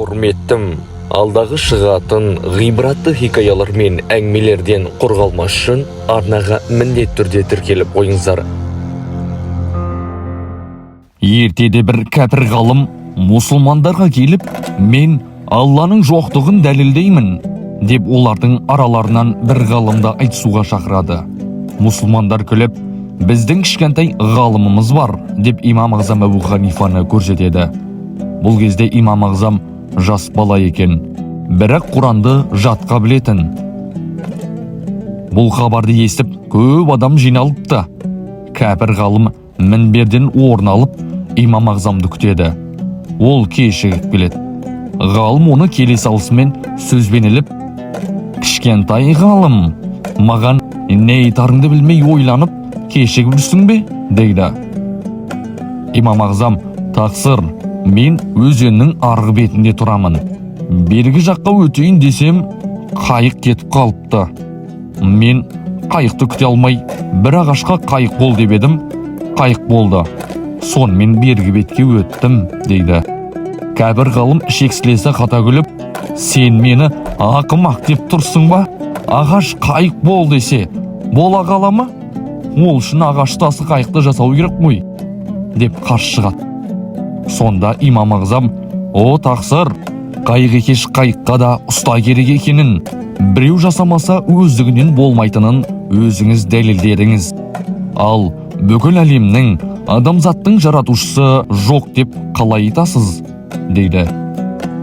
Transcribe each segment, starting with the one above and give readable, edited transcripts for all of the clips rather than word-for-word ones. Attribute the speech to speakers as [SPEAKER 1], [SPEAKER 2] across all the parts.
[SPEAKER 1] Құрметтім, алдағы шығатын ғибратты хикаялар мен әңгімелерден құр қалмас үшін арнаға міндетті түрде тіркеліп қойыңыздар.
[SPEAKER 2] Ертеде бір кәпір ғалым мұсылмандарға келіп, «Мен Алланың жоқтығын дәлелдеймін», – деп, олардың араларынан бір ғалымды айтысуға шақырады. Мұсылмандар күліп, «Біздің кішкентай ғалымымыз бар», – деп, имам ағзам Әбу Ханифаны көрсетеді. Бұл кезде имам ағзам жас бала екен, бірақ Құранды жатқа білетін. Бұл хабарды естіп, көп адам жиналыпты. Кәпір ғалым мінберден орын алып, имам ағзамды күтеді. Ол кешігіп келеді. Ғалым оны келе салысымен сөзбен іліп: «Кішкентай ғалым, маған не айтарыңды білмей, ойланып кешігіп жүрсің бе?» – дейді. Имам ағзам: «Тақсыр, мен өзеннің арғы бетінде тұрамын. Бергі жаққа өтейін десем, қайық кетіп қалыпты. Мен қайықты күте алмай, бір ағашқа "Қайық бол" деп едім, қайық болды. Сонымен бергі бетке өттім», – дейді. Кәпір ғалым ішек-сілесі қата күліп: «Сен мені ақымақ деп тұрсың ба? Ағаш "Қайық бол" десе, бола қала ма? Ол үшін ағаш ұстасы қайықты жасау керек қой», – деп қарсы шығады. Сонда имам ағзам: «О, тақсыр, қайық екеш қайыққа да ұста керек екенін, біреу жасамаса, өздігінен болмайтынын өзіңіз дәлелдедіңіз. Ал бүкіл әлемнің, адамзаттың жаратушысы жоқ деп қалай айтасыз?» – дейді.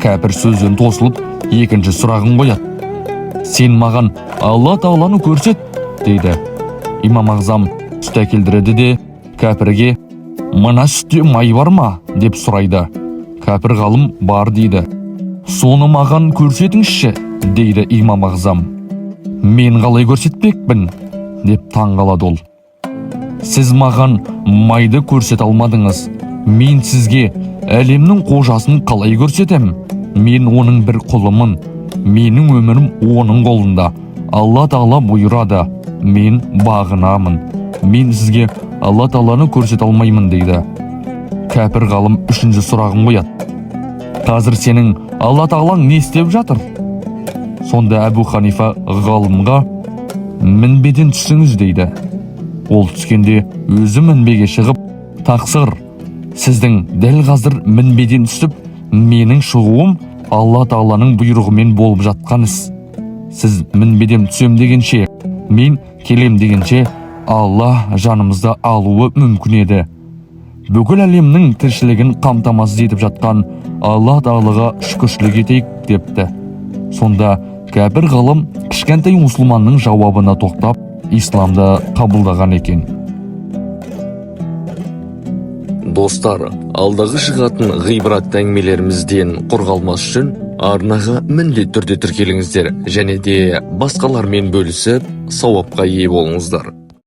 [SPEAKER 2] Кәпір сөзден тосылып, екінші сұрағын қояды: «Сен маған Алла Тағаланы көрсет», – дейді. Имам ағзам сүт әкелдіреді де, кәпірге: «Мына сүтте май бар ма?» – деп сұрайды. Кәпір ғалым: «Бар», – дейді. «Соны маған көрсетіңізші», – дейді имам ағзам. «Мен қалай көрсетпекпін?» – деп таң қалады ол. «Сіз маған майды көрсете алмадыңыз, мен сізге әлемнің қожасын қалай көрсетем? Мен оның бір құлымын, менің өмірім оның қолында. Алла Тағала бұйырады, мен бағынамын. Мен сізге Алла Тағаланы көрсете алмаймын», – дейді. Кәпір ғалым үшінші сұрағын қояды: «Қазір сенің Алла Тағалаң не істеп жатыр?» Сонда Әбу Ханифа ғалымға: «Мінбеден түсіңіз», – дейді. Ол түскенде, өзі мінбеге шығып: «Тақсыр, сіздің дәл қазір мінбеден түсіп, менің шығуым Алла Тағаланың бұйрығымен болып жатқан іс. Сіз мінбеден түсем дегенше, мен келем дегенше, Алла жанымызды алуы мүмкін еді. Бүкіл әлемнің тіршілігін қамтамасыз етіп жатқан Алла Тағалаға шүкіршілік етейік», – депті. Сонда кәпір ғалым кішкентай мұсылманның жауабына тоқтап, исламды қабылдаған екен.
[SPEAKER 1] Достар, алдағы шығатын ғибратты әңгімелерімізден құр қалмас үшін арнаға міндетті түрде тіркеліңіздер және де басқалармен бөлісіп, сауапқа ие болыңыздар.